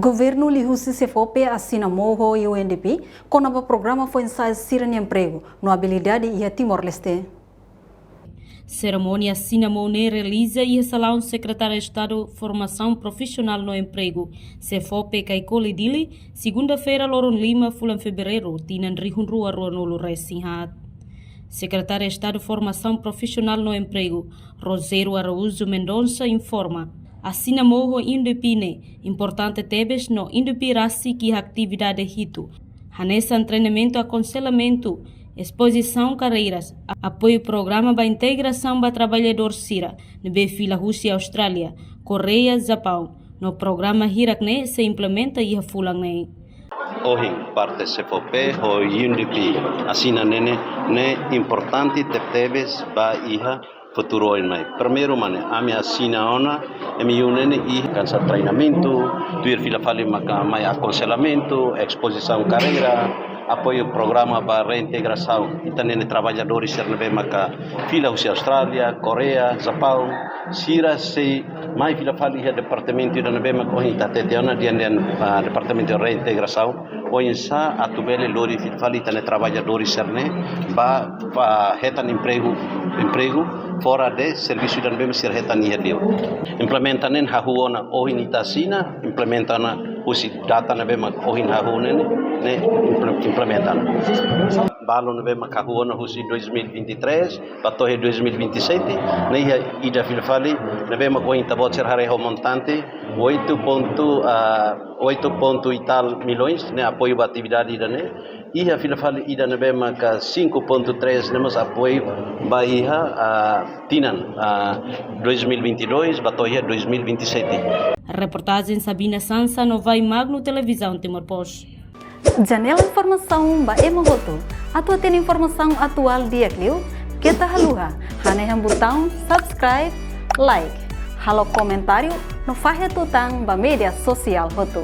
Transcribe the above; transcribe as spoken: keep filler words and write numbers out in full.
Governu liuhusi SEFOPE asina mou ho U N D P kona-ba programa foin-sa'e sira-nia empregu no abilidade iha Timor-Leste. Serimónia asina mou ne'e realiza iha salaun Sekretáriu Estadu Formasaun Profisionál no Empregu, SEFOPE, Caicoli, Dili, segunda-feira, loron lima, fulan Fevereiru, tinan rihun rua ruanulu resin haat. Sekretáriu Estadu Formasaun Profisionál no Empregu, Rogério Araújo Mendonça, informa, asina mou ho U N D P ne'e importante tebes no U N D P rasik iha atividade hitu, hanesan treinamentu akonselhamentu, espozisaun karreiras, a-, apoiu programa ba integrasaun ba traballadór sira ne'ebé fila husi Austrália, Koreia, Japaun, no programa hirak-ne'e sei implementa iha fulan ne'e. Ohin parte SEFOPE ho U N D P asina ne'e ne'e, ne'e importante tebetebes ba iha futuru oin mai. Primeiru mak ne'e, ami asina ona M O U ne'e ne'e iha hanesan treinamentu, tuir fila fali maka mai akonselhamentu, espozisaun karreira, apoiu programa ba reintegrasaun ita-nia traballadór sira ne'ebé maka fila husi Austrália, Koreia, Japaun, sira sei mai fila fali iha departamentu ida ne'ebé maka ohin ita hatete ona dehan, dehan, ah, departamentu reintegrasaun, oinsá atu bele lori fila fali ita-nia traballadór sira-ne'e ba, ba hetan empregu, empregu fora de servisu ida ne'ebé sira hetan iha liur. Implementa ne'e hahú ona ohin ita asina, implementa ona husi data ne'ebé mak ohin hahú ne'e, ne'e imple-, implementa. Balun ne'ebé mak hahú ona husi dois mil e vinte e três ba to'o dois mil e vinte e sete, ne'e iha ida fila fali ne'ebé mak ohin ita-boot sira haree ho montante oito ponto, ah, oito ponto e tal milhões, ne'e apoiu ba atividade ida-ne'e. Iha fila fali ida ne'ebé maka cinco ponto três ne'e mós apoiu ba iha, ah, tinan, ah, dois mil e vinte e dois ba to'o iha dois mil e vinte e sete. Reportajen Sabina Sansa no Vai Magno, Televizaun Timor Post. Janela informasaun ba ema hotu. Atu hatene informasaun atuál di'ak liu, keta haluha hanehan butaun subscribe, like, halo komentáriu no fahe tutan ba média sosiál hotu.